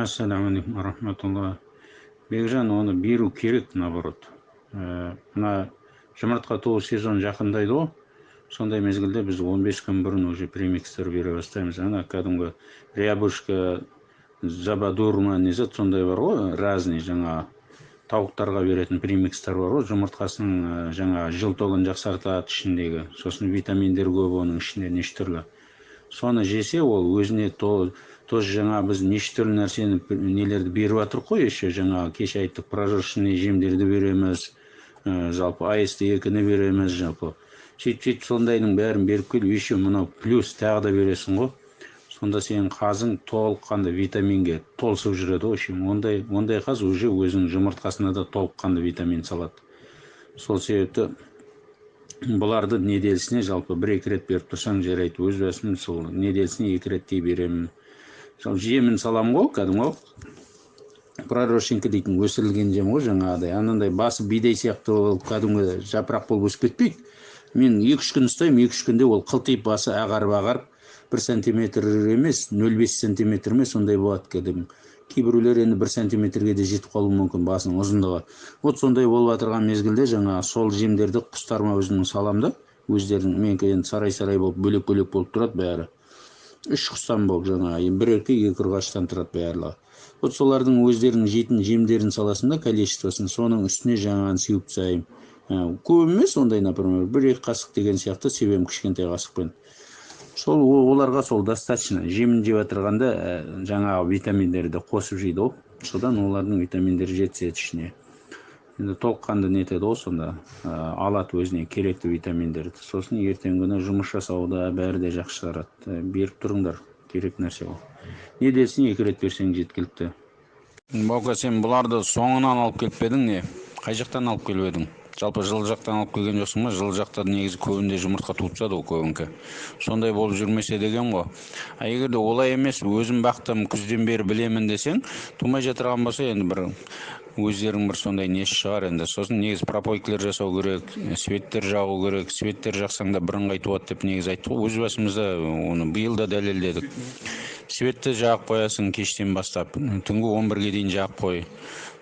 Ассаляму рахматулла. Бекжан, оны беру керек, наоборот. Мына жұмыртқа туу сезон жақындайды ғой. Сондай мезгілде біз 15 күн бұрын уже премикстер бере бастаймыз. Ана кәдімгі рябушка, забадур ма, не зат сондай бар ғой, разный жаңа тауықтарға беретін премикстер бар ғой. Жұмыртқасының жаңа желтогын жақсартады ішіндегі. Сосын витаминдер көп оның ішінде, неше түрлі. Соны жесе, ол өзіне тоже жаңа біз неше түрлі нәрсені, нелерді беріп жатырмық қой еще. Жаңа кеше айттық, прожорочный жемдерді береміз, жалпы АСТ 2-ні береміз, жалпы сөйтіп сөйтіп сондайдың бәрін беріп келіп, еще мынау плюс тағы да бересің ғой. Сонда сенің қазың толыққанды витаминге толысып жүреді ғой. В общем, ондай қаз уже өзінің жұмыртқасына да толыққанды витамин салады. Сол себепті бұларды неделесіне жалпы 1-2 рет беріп тұрсаң, жарайды. Өз басым сол неделесіне 2 реттей беремін. Сол жемін саламын ғой, кәдімгі пророщенка дейтін өсірілген жем ғой жаңағыдай. Анандай басы бидай сияқты болып, кәдімгі жапырақ болып өсіп кетпейді. Мен 2-3 күн ұстаймын, 2-3 күнде ол қылтиып, басы ағарып ағарып 1 сантиметр емес, 0,5 сантиметр ме, сондай болады кәдімгі. Кейбіреулер енді 1 сантиметрге де жетіп қалуы мүмкін басының ұзындығы. Вот сондай болып жатырған мезгілде жаңа сол жемдерді құстарыма өзімнің салам да, өздерінің, менікі енді сарай-сарай болып, бөлек-бөлек болып тұрады бәрі. 3 құстан болып, жаңа бір еркек, 2 ұрғаштан тұрады барлығы. Вот солардың өздерінің жейтін жемдерін саласың да, количествосын, соның үстіне жаңағыны сеуіп тастаймын. Көп емес ондай, например, 1-2 қасық деген сияқты себемін кішкентай қасықпен. Сол оларға сол достаточно. Жемін жеп отырғанда, жаңағы витаминдерді қосып жейді ғой. Содан олардың витаминдері жетіседі ішіне. Енді толыққанды нетеді ғой сонда, алады өзіне керекті витаминдерді. Сосын ертеңгі күні жұмыс жасауда бәрі де жақсы шығарады. Беріп тұрыңдар, керек нәрсе ол. Не десін, 2 рет берсең жеткілікті. Баука, сен бұларды соңынан алып келіп пе едің не? Қай жақтан алып келіп едің? Жалпы жылы жақтан алып келген жоқсың ба? Жылы жақта негізі көбінде жұмыртқа туып тастады ғой көбінкі. Сондай болып жүрмесе деген ғой. А егер де олай емес, өзім бақтым, күзден бері білемін десең, тумай жатырған болса, енді бір өздерің бір сондай несі шығар енді. Сосын негізі пропойкалар жасау керек, светтер жағу керек. Светтер жақсаң да бірыңғай туады деп негізі айттық қой. Өз басымызда оны биыл да дәлелдедік. Светті жағып қоясың кештен бастап, түнгі 11-ге дейін жағып қой.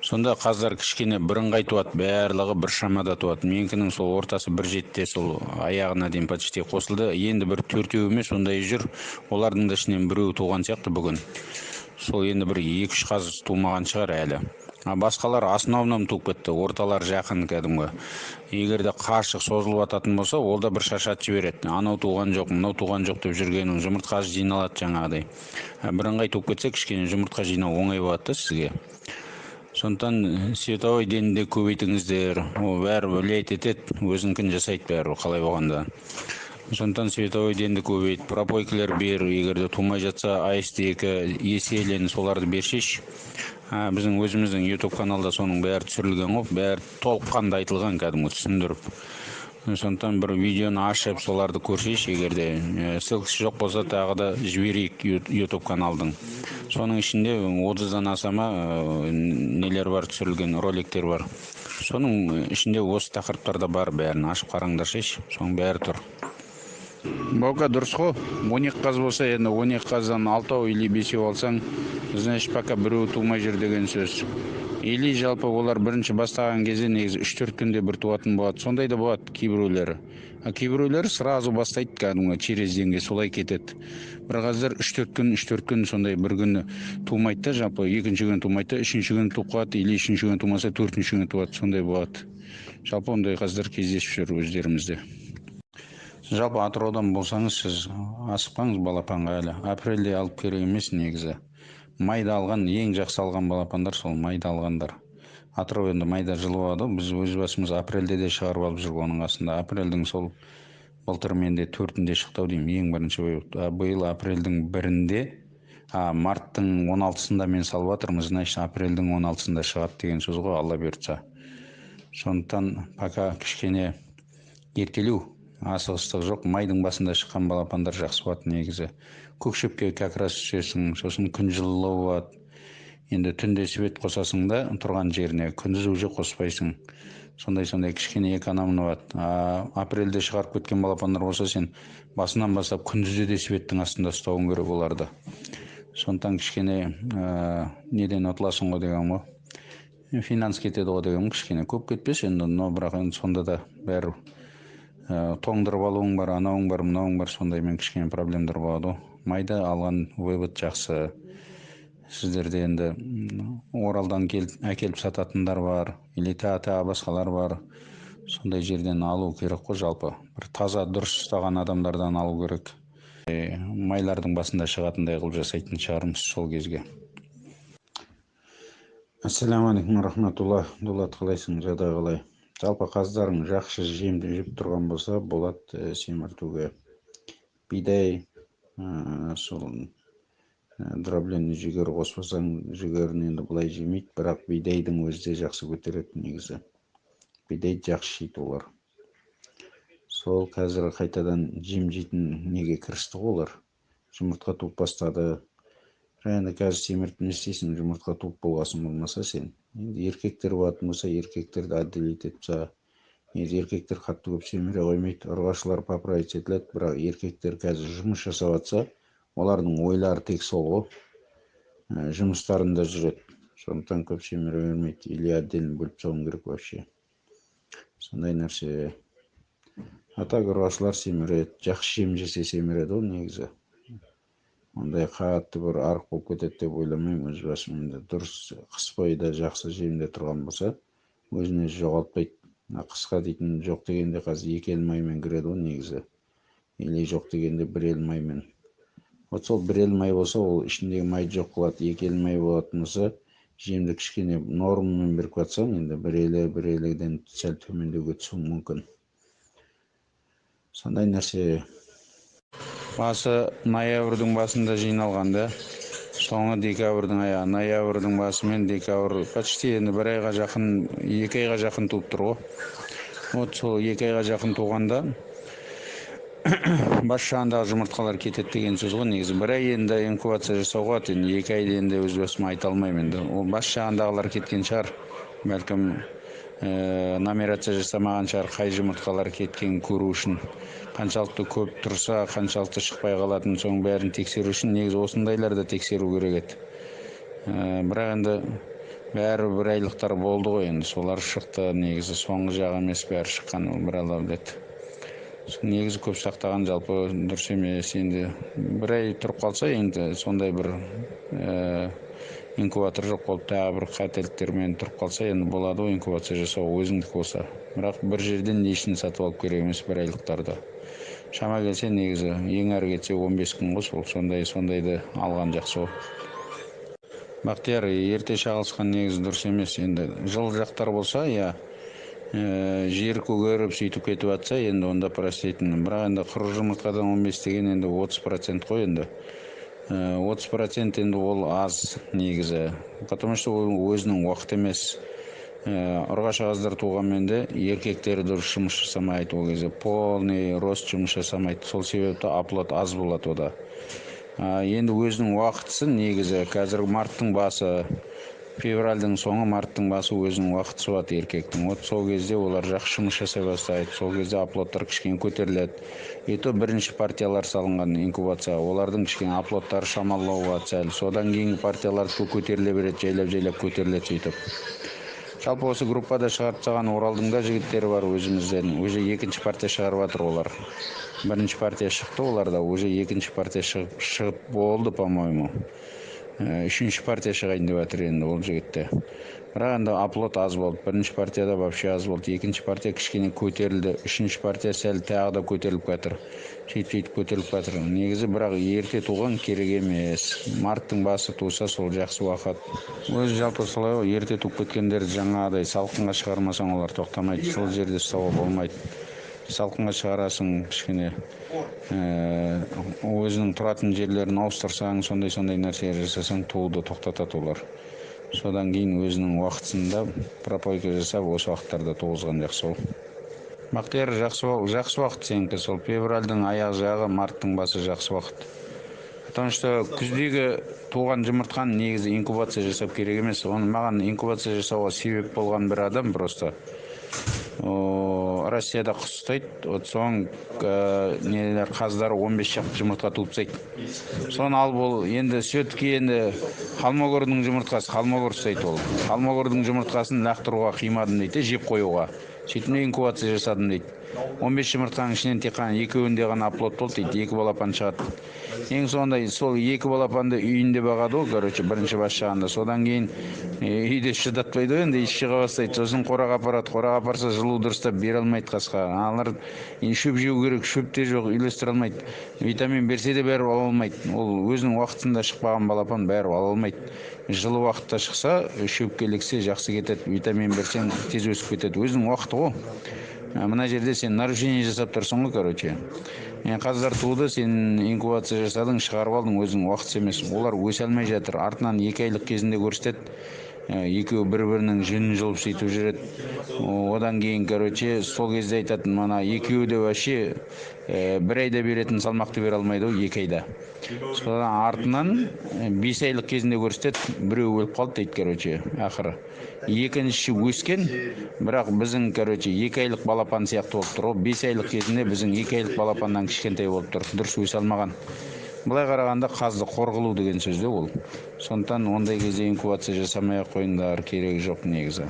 Сонда қаздар кішкене бірыңғай туады, барлығы бір шамада туады. Менікінің сол ортасы бір жетіде сол аяғына дейін почти қосылды. Енді бір төртеу емес сондай жүр. Олардың да ішінен біреуі туған сияқты бүгін. Сол енді бір 2-3 қаз тумаған шығар әлі. А басқалар основном туып кетті, орталар жақын кәдімгі. Егер де қашық созылып ататын болса, ол да бір шашатып жібереді. Анау туған жоқ, мынау туған жоқ деп жүргенің жұмыртқа жиналады жаңағыдай. Бірыңғай туып кетсе, кішкене жұмыртқа жинау оңай болады да сізге. Сондықтан световой денді көбейтіңіздер. Ол бәрі влиять етеді, өзінікін жасайды бәрі қалай болғанда. Сондықтан световой денді көбейт, пропойкалар бер, егер де тумай жатса, АСТ 2, еселен соларды бершеші. Біздің өзіміздің YouTube каналда соның бәрі түсірілген ғой, бәрі толыққанды айтылған кәдімгі түсіндіріп. Сондықтан бір видеоны ашып соларды көрсейші, егер де ссылкасы жоқ болса, тағы да жіберейік YouTube каналдың. Соның ішінде 30-дан аса ма, нелер бар, түсірілген роликтер бар. Соның ішінде осы тақырыптар да бар, бәрін ашып қараңдаршы, соның бәрі тұр. Баука, дұрыс қой. 12 қаз болса, енді 12 қаздан алтау или бесеу алсаң, значит, пока біреуі тумай жүр деген сөз. Или жалпы олар бірінші бастаған кезде негізі үш-төрт күнде бір туатын болады. Сондай да болады кейбіреулері. А кейбіреулері сразу бастайды кәдімгі через деньге солай кетеді. Бір қазір үш-төрт күн, үш-төрт күн сондай бір күні тумайды да, жалпы екінші күні тумайды да, үшінші күні туып қалады, или үшінші күні тумаса, төртінші күні туады, сондай болады. Жалпы ондай қаздар кездесіп жүр өздерімізде. Жалпы Атыраудан болсаңыз, сіз асықпаңыз балапанға әлі. Апрельде алып керек емес негізі. Майда алған, ең жақсы алған балапандар сол майда алғандар. Атырау енді майда жылы болады ғой. Біз өз басымыз апрельде де шығарып алып жүрік оның қасында. Апрельдің сол былтыр менде 4-інде шықты ау деймін, ең бірінші вывод. А биыл апрельдің 1-інде, марттың 16-сында мен салып жатырмын, значит, апрельдің 16-сында шығады деген сөз ғой, Алла бұйыртса. Сондықтан пока кішкене еркелеу, асығыстық жоқ. Майдың басында шыққан балапандар жақсы болады негізі. Көкшөпке как раз түсесің, сосын күн жылылау болады. Енді түнде свет қосасың да тұрған жеріне, күндіз уже қоспайсың. Сондай-сондай кішкене экономно болады. Апрельде шығарып кеткен балапандар болса, сен басынан бастап күндізде де светтің астында ұстауың керек оларды. Сондықтан кішкене неден ұтыласың ғой деген ғой, финанс кетеді ғой деген, кішкене көп кетпес енді, но бірақ енді сонда да бәрі тоңдырып алуың бар, анауың бар, мынауың бар, сондаймен кішкене проблемалар болады ғой. Майда алған вывод жақсы. Сіздерде енді Оралдан әкеліп сататындар бар, или тағы басқалар бар. Сондай жерден алу керек қой жалпы. Бір таза дұрыс ұстаған адамдардан алу керек. Майлардың басында шығатындай қылып жасайтын шығармыз сол кезге. Ассалаумағалейкум рахматулла. Дулат, қалайсың, жағдай қалай? Жалпы қаздарың жақсы жем жеп тұрған болса, болады семіртуге. Бидай, сол дробленый жүгері қоспасаң, жүгерін енді былай жемейді, бірақ бидайдың өзі де жақсы көтереді негізі. Бидайды жақсы жейді олар. Сол қазір қайтадан жем жейтін неге кірісті ғой олар. Жұмыртқа туып бастады. Енді қазір семіртіп не істейсің, жұмыртқа туып болғасын болмаса сен. Енді еркектер болатын болса, еркектерді отделить етіп таста. Негізі еркектер қатты көп семіре қоймайды, ұрғашылар поправить етіледі, бірақ еркектер қазір жұмыс жасап жатса, олардың ойлары тек сол ғой, жұмыстарында жүреді. Сондықтан көп семіре бермейді, или отдельно бөліп тастауың керек вообще. Сондай нәрсе. А так ұрғашылар семіреді, жақсы жем жесе семіреді ғой негізі. Ондай қатты бір арық болып кетеді деп ойламаймын өз басым. Енді дұрыс қыс бойы да жақсы жемде тұрған болса, өзін өзі жоғалтпайды. Мына қысқа дейтін жоқ дегенде қазір 2 ел маймен кіреді ғой негізі. Или жоқ дегенде 1 ел маймен. Вот сол 1 ел май болса, ол ішіндегі майды жоқ қылады. 2 ел май болатын болса, жемді кішкене нормамен беріп жатсаң, енді 1 елі, 1 еліден сәл төмендеуге түсуі мүмкін. Сондай нәрсе. Басы ноябрьдің басында жиналғанда, соңы декабрьдің аяғы. Ноябрьдің басы мен декабрь почти енді 1 айға жақын, 2 айға жақын туып тұр ғой. Вот сол 2 айға жақын туғанда бас жағындағы жұмыртқалар кетеді деген сөз ғой негізі. 1 ай енді инкубация жасауға болады, енді 2 айды енді өз басым айта алмаймын енді. Ол бас жағындағылар кеткен шығар, бәлкім нумерация жасамаған шығар, қай жұмыртқалар кеткенін көру үшін. Қаншалықты көп тұрса, қаншалықты шықпай қалатын, соның бәрін тексеру үшін негізі осындайларды тексеру керек еді. Бірақ енді бәрі 1 айлықтар болды ғой енді, солар шықты негізі, соңғы жағы емес бәрі шыққан, ол бір Алла біледі. Негізі көп сақтаған жалпы дұрыс емес. Енді 1 ай тұрып қалса, енді сондай бір инкубатор жоқ болып, тағы бір қателіктермен тұрып қалса, енді болады ғой инкубация жасау өзіңдікі болса. Бірақ бір жерден не үшін сатып алып керек емес 1 айлықтарды. Шама келсе негізі ең әрі кетсе 15 күн ғой сол, сондайды алған жақсы ғой. Бақтияр, ерте шағылысқан негізі дұрыс емес. Енді жылы жақтар болса, я жер көгеріп сөйтіп кетіп жатса, енді онда простайтын. Бірақ енді қырық жұмыртқадан 15 деген енді 30% қой енді. 30% енді ол аз негізі. Потому что ол өзінің уақыты емес. Ұрғашы қаздар туғанмен де еркектері дұрыс жұмыс жасамайды, ол кезде полный рост жұмыс жасамайды. Сол себепті оплот аз болады ода. Енді өзінің уақытысы негізі қазір марттың басы, февральдың соңы, марттың басы өзінің уақытысы болады еркектің. Вот сол кезде олар жақсы жұмыс жасай бастайды. Сол кезде оплоттар кішкене көтеріледі. И то бірінші партиялар салынған инкубация, олардың кішкене оплоттары шамалау болады сәл. Содан кейінгі партиялар көтеріле береді, жайлап-жайлап көтеріледі сөйтіп. Жалпы осы группада шығарып тастаған Оралдың да жігіттері бар өзімізден. Уже екінші партия шығарып жатыр олар. Бірінші партия шықты оларда, уже екінші партия шығып болды, по-моему. Үшінші партия шығайын деп жатыр енді ол жігітте. Бірақ енді оплот аз болды. Бірінші партияда вообще аз болды. Екінші партия кішкене көтерілді. Үшінші партия сәл тағы да көтеріліп жатыр. Сөйтіп-сөйтіп көтеріліп жатыр. Негізі бірақ ерте туған керек емес. Марттың басы туса сол жақсы уақыт. Өзі жалпы солай ғой, ерте туып кеткендерді жаңағыдай салқынға шығармасаң олар тоқтамайды. Сол жерде ұстауға болмайды. Салқынға шығарасың кішкене, өзінің тұратын жерлерін ауыстырсаң, сондай-сондай нәрселер жасасаң, тууды тоқтатады олар. Содан кейін өзінің уақытысында пропойка жасап, осы уақыттарда туғызған жақсы ол. Бақтияр, жақсы уақыт сенікі сол февральдың аяқ жағы, марттың басы жақсы уақыт. Потому что күздегі туған жұмыртқаны негізі инкубация жасап керек емес. Оны маған инкубация жасауға себеп болған бір адам просто. Россияда құс ұстайды. Вот соның нелер, қаздары 15 шақты жұмыртқа туып тастайды. Соны алып, ол енді все-таки енді Холмогордың жұмыртқасы, Холмогор ұстайды ол. Холмогордың жұмыртқасын лақтыруға қимадым дейді, жеп қоюға. Сөйтіп инкубация жасадым дейді. 15 жұмыртқаның ішінен тек қана екеуінде ғана оплод болды дейді, 2 балапан шығады. Ең соңында сол 2 балапанды үйінде бағады ғой, короче, бірінші бас жағында. Содан кейін үйде шыдатпайды ғой енді, иіс шыға бастайды. Сосын қораға апарады, қораға апарса жылу дұрыстап бере алмайды қасқа. Аналар енді шөп жеу керек, шөп те жоқ, үйлестіре алмайды. Витамин берсе де бәрі ала алмайды. Ол өзінің уақытында шықпаған балапан бәрі ала алмайды. Жылы уақытта шықса, шөпке іліксе жақсы кетеді, витамин берсең тез өсіп кетеді. Өзінің уақыты ғой. Мына жерде сен нарушение жасап тұрсың ғой, короче. Қаздар туды, сен инкубация жасадың, шығарып алдың, өзің уақытысы емес. Олар өсе алмай жатыр. Артынан 2 айлық кезінде көрсетеді. Екеуі бір-бірінің жүнін жұлып сөйтіп жүреді. Одан кейін, короче, сол кезде айтатын, мана екеуі де вообще 1 айда беретін салмақты бере алмайды ғой, 2 айда. Содан артынан 5 айлық кезінде көрсетеді, біреуі өліп қалды дейді, короче, ақыры. Екіншісі өскен, бірақ біздің, короче, 2 айлық балапан сияқты болып тұр ғой. 5 айлық кезінде біздің 2 айлық балапаннан кішкентай болып тұр, дұрыс өсе алмаған. Былай қарағанда қазды қор қылу деген сөз де ол. Сондықтан ондай кезде инкубация жасамай ақ қойыңдар, керегі жоқ негізі.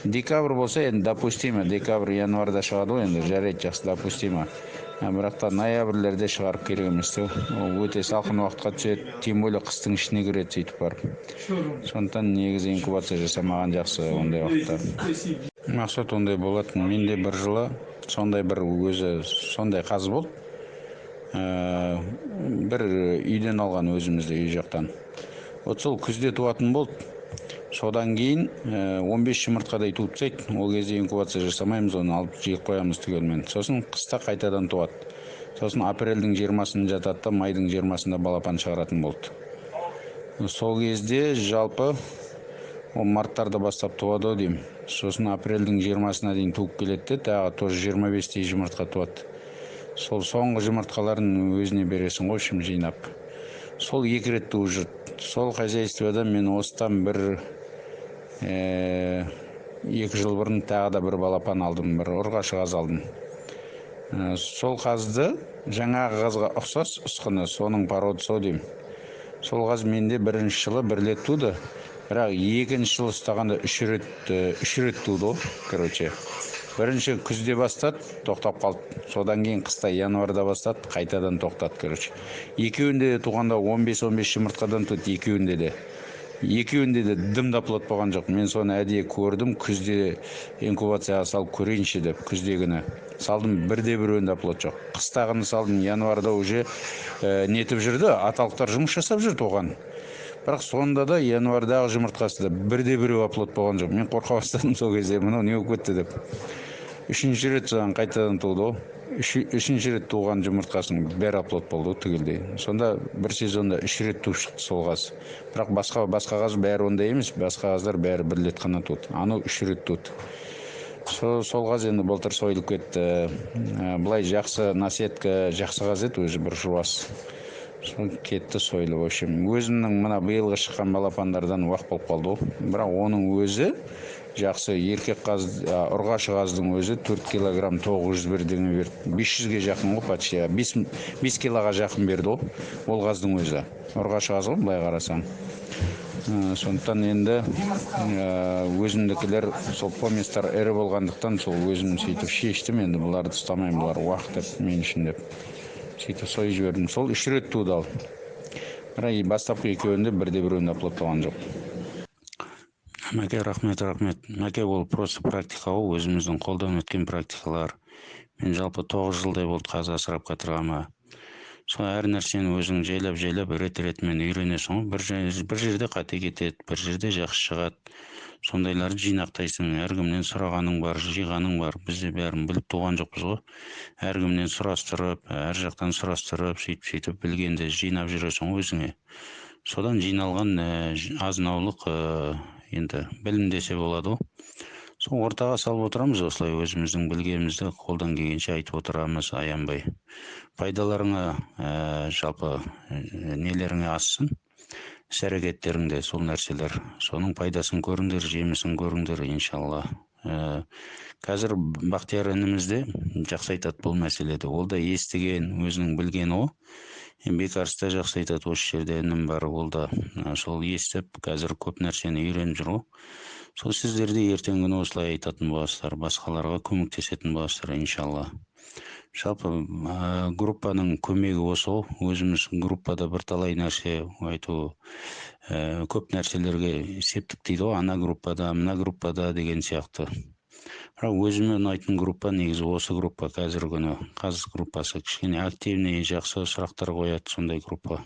Декабрь болса енді допустимо, декабрь, январьда шығады ғой енді, жарайды, жақсы, допустимо. Бірақ та ноябрьлерде шығарып керек емес те. Ол өте салқын уақытқа түседі, тем более қыстың ішіне кіреді сөйтіп барып. Сондықтан негізі инкубация жасамаған жақсы ондай уақытта. Мақсат ондай болатын. Менде бір жылы сондай бір өзі сондай қаз болды. Бір үйден алған өзімізде, үй жақтан. Вот сол күзде туатын болды. Содан кейін 15 жұмыртқадай туып тастайды. Ол кезде инкубация жасамаймыз, оны алып жеп қоямыз түгелімен. Сосын қыста қайтадан туады. Сосын апрельдің 20-сында жатады да, майдың 20-сында балапан шығаратын болды. Сол кезде жалпы ол марттарда бастап туады ау деймін. Сосын апрельдің 20-сына дейін туып келеді де, тағы тоже 25-тей жұмыртқа туады. Сол соңғы жұмыртқаларын өзіне бересің ғой, в общем, жинап. Сол 2 рет туып жүрді. Сол хозяйствода мен осыдан бір 2 жыл бұрын тағы да бір балапан алдым, бір ұрғашы қаз алдым. Сол қазды жаңағы қазға ұқсас ұсқыны, соның породасы ау деймін. Сол қаз менде бірінші жылы бір рет туды, бірақ екінші жылы ұстағанда үш рет туды ғой, короче. Бірінші күзде бастады, тоқтап қалды. Содан кейін қыста январьда бастады, қайтадан тоқтады, короче. Екеуінде де туғанда 15-15 жұмыртқадан туды, екеуінде де. Екеуінде де дым да оплод болған жоқ. Мен соны әдейі көрдім, күзде инкубацияға салып көрейінші деп, күздегіні салдым, бірде біреуінде оплод жоқ. Қыстағыны салдым, январьда уже нетіп жүрді, аталықтар жұмыс жасап жүрді оған. Бірақ сонда да январьдағы жұмыртқасы да бірде біреу оплод болған жоқ. Мен қорқа бастадым сол кезде, мынау не болып кетті деп. Үшінші рет содан қайтадан туды ғой. Үшінші рет туған жұмыртқасының бәрі оплод болды ғой түгелдей. Сонда бір сезонда 3 рет туып шықты сол қаз. Бірақ басқа қаз бәрі ондай емес, басқа қаздар бәрі бір рет қана туды. Анау 3 рет туды. Сол қаз енді былтыр сойылып кетті. Былай жақсы наседка, жақсы қаз еді, өзі бір жуас. Сол кетті сойылып, в общем. Өзімнің мына биылғы шыққан балапандардан уақ болып қалды ғой. Бірақ оның өзі жақсы еркек қаз, ұрғашы қаздың өзі 4 килограмм тоғыз жүз бірдеңе берді. Бес жүзге жақын ғой, почти. 5 килоға жақын берді ғой ол қаздың өзі. Ұрғашы қаз ғой, былай қарасаң. Сондықтан енді, өзімдікілер сол поместар ірі болғандықтан сол өзім сөйтіп шештім, енді бұларды ұстамаймын, бұлар уақ деп мен үшін деп. Сөйтіп сойып жібердім. Сол 3 рет туды ал. Бірақ бастапқы екеуінде бірде біреуінде оплод болған жоқ. Мәке, рахмет, рахмет. Мәке, ол просто практика ғой, өзіміздің қолдан өткен практикалар. Мен жалпы 9 жылдай болды қаз асырап отырғаныма. Сол әр нәрсені өзің жайлап-жайлап рет-ретімен үйренесің ғой. Бір жерде қате кетеді, бір жерде жақсы шығады. Сондайларды жинақтайсың, әркімнен сұрағаның бар, жиғаның бар. Біз де бәрін біліп туған жоқпыз ғой. Әркімнен сұрастырып, әр жақтан сұрастырып, сөйтіп-сөйтіп білгенде жинап жүресің ғой өзіңе. Содан жиналған азын-аулық енді білім десе болады ғой. Сол ортаға салып отырамыз осылай, өзіміздің білгенімізді қолдан келгенше айтып отырамыз аянбай. Пайдаларыңа, жалпы нелеріңе ассын, іс-әрекеттеріңде сол нәрселер, соның пайдасын көріңдер, жемісін көріңдер, иншалла. Қазір Бақтияр ініміз де жақсы айтады бұл мәселеде. Ол да естіген, өзінің білгені ғой. Бекарыс та жақсы айтады, осы жерде інім бар, ол да сол естіп, қазір көп нәрсені үйреніп жүр ғой. Сол сіздер де ертеңгі күні осылай айтатын боласыздар, басқаларға көмектесетін боласыздар, иншалла. Жалпы группаның көмегі осы ғой. Өзіміз группада бірталай нәрсе айту, көп нәрселерге септік дейді ғой, ана группада, мына группада деген сияқты. Бірақ өзіме ұнайтын группа негізі осы группа қазіргі күні. Қаз группасы кішкене активный, жақсы сұрақтар қояды, сондай группа.